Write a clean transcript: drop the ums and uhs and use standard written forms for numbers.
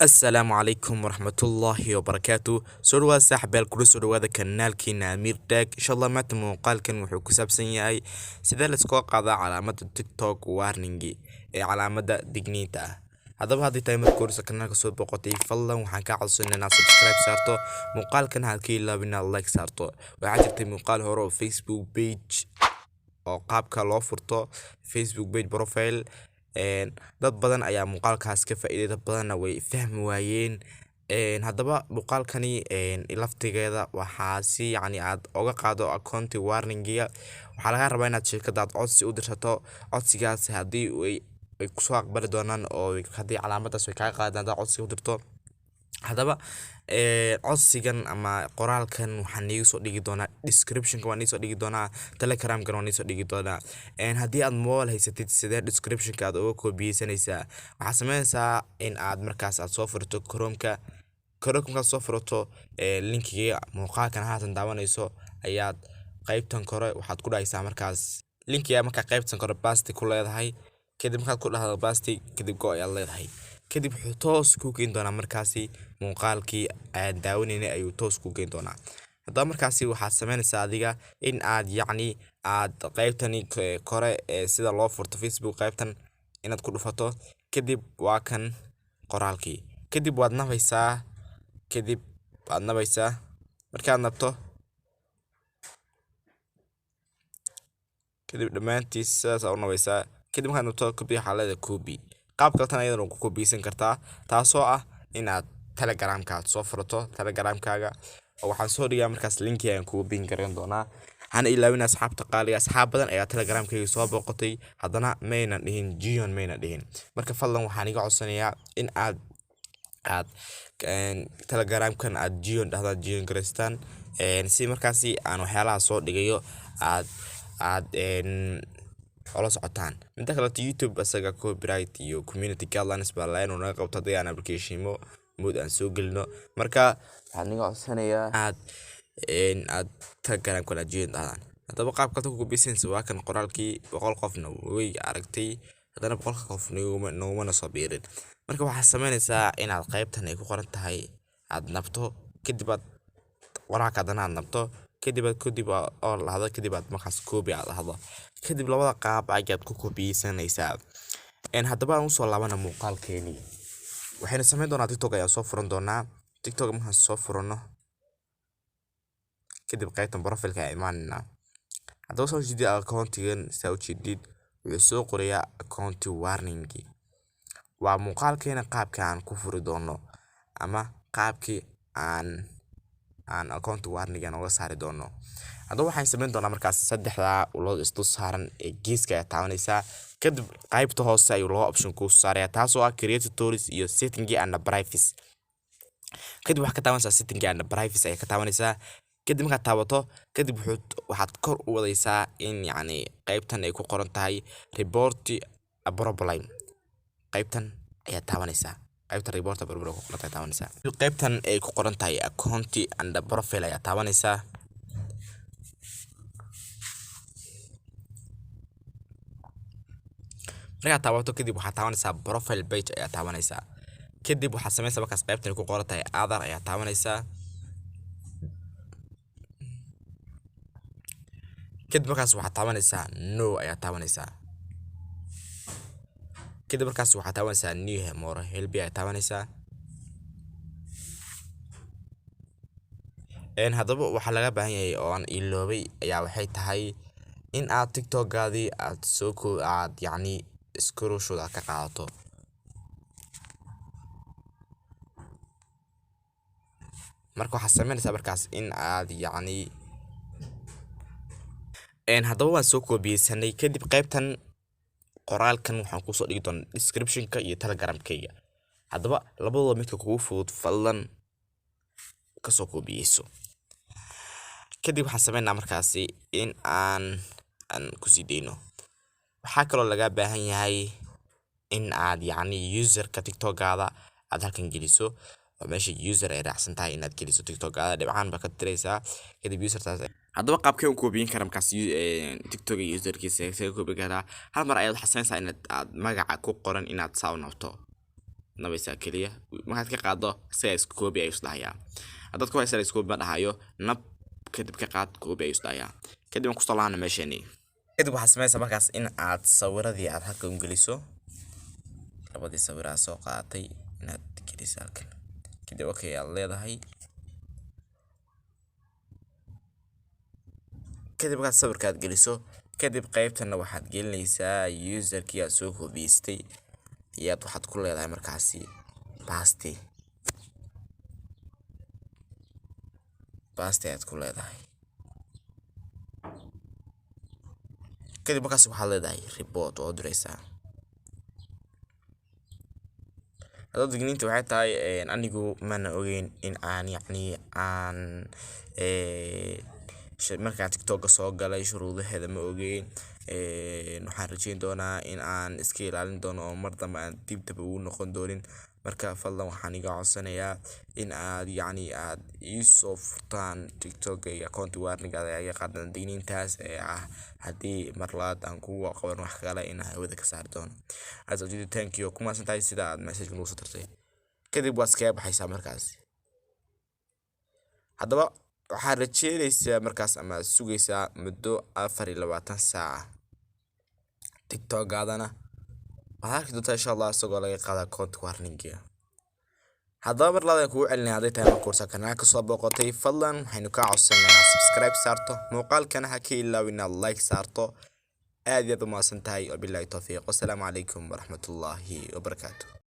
Asalaamu calaykum waraxmatullaahi wabarakaatu. Soo dhawaada saaxiibayaal, kula soo dhawaada kanaalkeena Amiir Tech. Insha Allah maanta muuqaalkan wuxuu ku saabsan yahay sidee la iskaga qaadaa calaamadda TikTok warning ee calaamadda digniinta ah. Haddaba haddii tahay marka horeysa kanaalka soo boqotay, fadlan waxaan kaa codsanaa inaad subscribe saarto, muuqaalkan ha ka ilaawin inaad like saarto. Waxaa jirtay muuqaal hore oo Facebook page oo qaabka loo furto Facebook page profile. Dad badan ayaa muuqaalkaas ka faa'iiday, dad badanna way fahmi waayeen. Haddaba muuqaalkani laftigeeda waxaa si yacni aad oga qaado account warningiga, waxaa laga rabaa inaad shirkadda aad codsi u dirsato. Codsigaas haddii ay kusoo aqbali doonaan oo haddii calaamaddaas way kaa qaadaan haddaad codsi u dirto. Haddaba codsigan ama qoraalkan waxaan iiga soo dhigi doonaa descriptionka, waan iisoo dhigi doonaa Telegramkan, waan iisoo dhigi doonaa. Haddii aad mobile haysatid, sidee descriptionka aad uga koobiyeysanaysaa? Waxaad sameynaysaa in aad markaas aad soo furto Chromeka. Chromeka markaad soo furato, linkiga muuqaalkan haatan daawanayso ayaad qaybtan kore waxaad ku dhahaysaa markaas linkiga markaa qaybtan kore paste ku leedahay. Kadib markaad ku dhahdo paste, kadib go ayaad leedahay. Kadib wuxuu toos kuu geyn doonaa markaasi muuqaalkii aad daawanaynay ayuu toos kuu geyn doonaa. Haddaba markaasi waxaad sameynaysaa adiga in aad yacni aad qaybtani kore ee sida loo furto Facebook qaybtan inaad ku dhufato. Kadib waa kan qoraalkii. Kadib waad nabaysaa, kadib waad nabaysaa. Markaad nabto kadib, dhammaantiis sidaas aa u nabaysaa. Kadib markaad nabto kadib, waxaa leedahay copy. Qaab kale tan ayadana ku koobiyeysan kartaa, taasoo ah inaad Telegramka aad soo furato Telegramkaaga, oo waxaan soo dhigaa markaas linki ayaan kugu pin gareyn doonaa. Hana ilaawin asxaabta qaaliga. Asxaab badan ayaa Telegramkayga soo booqatay, haddana maynan dhihin join, maynan dhihin. Marka fadlan waxaan iga codsanayaa in aad Telegramkan aad join dhahdaan, join garaystaan, si markaasi aan waxyaalaha soo dhigayo aad ula socotaan. Midda kaleeto, YouTube isaga copyright iyo community guidelines baa la inuu naga qabto haddii aan applicationmo mood aan soo gelino. Marka waxaan iga codsanayaa aad Telegramkan aad join dhahdaan. Haddaba qaabka ku koobiyeysanaysa waa kan qoraalkii. 100 qofna way aragtay, haddana 100-ka qof nagumana soo biirin. Marka waxaad sameynaysaa inaad qaybtan ay ku qoran tahay aad nabto, kadib aad qoraalka haddana aad nabto, kadib aad kadib oo lahdo, kadib aad markaas copy aad dhahdo. Kadib labada qaab ayaad ku koobiyeysanaysaa. Haddaba aan usoo laabana muuqaalkeenii. Waxaynu sameyn doonaa TikTok ayaan soo furan doonaa. TikTok markaan soo furano kadib, qaybtan profilka ayaa imaanaynaa. Haddaba soo jeedid accountigan, saa ujeedid, wuxuu soo qorayaa account warning. Waa muuqaalkeena qaabka aan ku furi doono ama qaabkii aan account warning aan uga saari doono. Haddaba waxaan sameyn doonaa markaas saddexdaa ulood isdul saaran ee geeska ayaa taabanaysaa. Kadib qaybta hoose ayuu laba option kuu saaraya, taasoo ah create tools iyo setting and privacy. Kadib waxaad ka taabanaysaa setting and privacy ayaa ka taabanaysaa. Kadib markaad taabato kadib, waxaad kor u wadaysaa in yacni qaybtan ay ku qoran tahay report a problem. Qaybtan ayaad taabanaysaa, qaybta report a problem ku qoran tahay taabanaysaa. Qaybtan ay ku qoran tahay account and profile ayaa taabanaysaa. Markaad taabato kadib, waxaad taabanaysaa profile page ayaa taabanaysaa. Kadib waxaad sameynaysaa markaas qaybtan ay ku qoran tahay other ayaa taabanaysaa. Kadib markaas waxaad taabanaysaa no ayaa taabanaysaa. Kadib markaas waxaad taabanaysaa new more help ayaa taabanaysaa. Haddaba waxaa laga baahan yahay oo aan iloobay ayaa waxay tahay in aad TikTokgaadii aad soo ko aad yacni screenshot aad ka qaadato. Marka waxaad sameynaysaa markaas in aad yacni haddaba waan soo koobiyeysanay. Kadib qaybtan qoraalkan waxaan kusoo dhigi doonaa descriptionka iyo Telegramkayga. Haddaba labadooda midka kugu fudud fadlan kasoo koobiyeyso. Kadib waxaan sameynaa markaasi in aan kusii dayno. Waxaa kaloo laga baahan yahay in aad yacni userka TikTokgaada aad halkan geliso, oo meesha user ay raacsan tahay inaad geliso TikTokgaada. Dhibcaan baa ka tiraysaa kadib usertaas. Haddaba qaabkee u koobiyin kara markaas TikTok userkiisa? Isaga koobi karaa hal mar ayaad waxaad sameynaysaa inaad aad magaca ku qoran inaad saa u nabto. Nabaysaa keliya. Markaad ka qaado, isaga iska copy ayuu isdhahayaa. Haddaad ku haysaa, iska copy ma dhahayo. Nab, kadib ka qaad, copy ayuu isdhahayaa. Kadib waan kusoo laabana meesheenii. Kadib waxaad samaysaa markaas in aad sawiradii aad halkan u geliso, labadii sawir aad soo qaadatay inaad geliso halkan. Kadib okay aad leedahay. Kadib markaad sawirka aad geliso, kadib qaybtana waxaad gelinaysaa userkii aad soo kobiyeystay ayaad waxaad ku leedahay markaasi paste. Paste ayaad ku leedahay. Kadib markaas waxaad leedahay report oo diraysaa. Hadda digniinta waxay tahay, anigu mana ogeyn in aan yacni aan markaan TikTok soo galay shuruudaheeda ma ogeyn. Waxaan rajeyn doonaa in aan iska ilaalin doono oo mar dambe aan dib daba ugu noqon doonin. Marka fadlan waxaan iga codsanayaa in aad yacni aad ii soo furtaan TikTok iyo account warning aad iga qaadaan digniintaas ee ah haddii mar labaad aan kugu qaban wax kale in aan hawada ka saari doono. Aad ujeedo, thank you, ku mahadsan tahay sida aad message nagu soo dirtay. Kadib waad iskaga baxaysaa markaas. Haddaba waxaad rajeynaysaa markaas ama aad sugaysaa muddo 24 saac. TikTok-gaadana waxaad arki doontaa insha Allah isagoo laga qaada account warning-ga. Haddaba mar labaad ayaan kugu celinaya, hadday tahay marka hore kanaalka soo booqatay, fadlan waxaynu kaa codsanaynaa inaad subscribe saarto, muuqaalkana ha ka ilaawin inaad like saarto. Aad iyo aad u mahadsan tahay. Wabillahi tawfiiq, wassalaamu calaykum waraxmatullaahi wabarakaatu.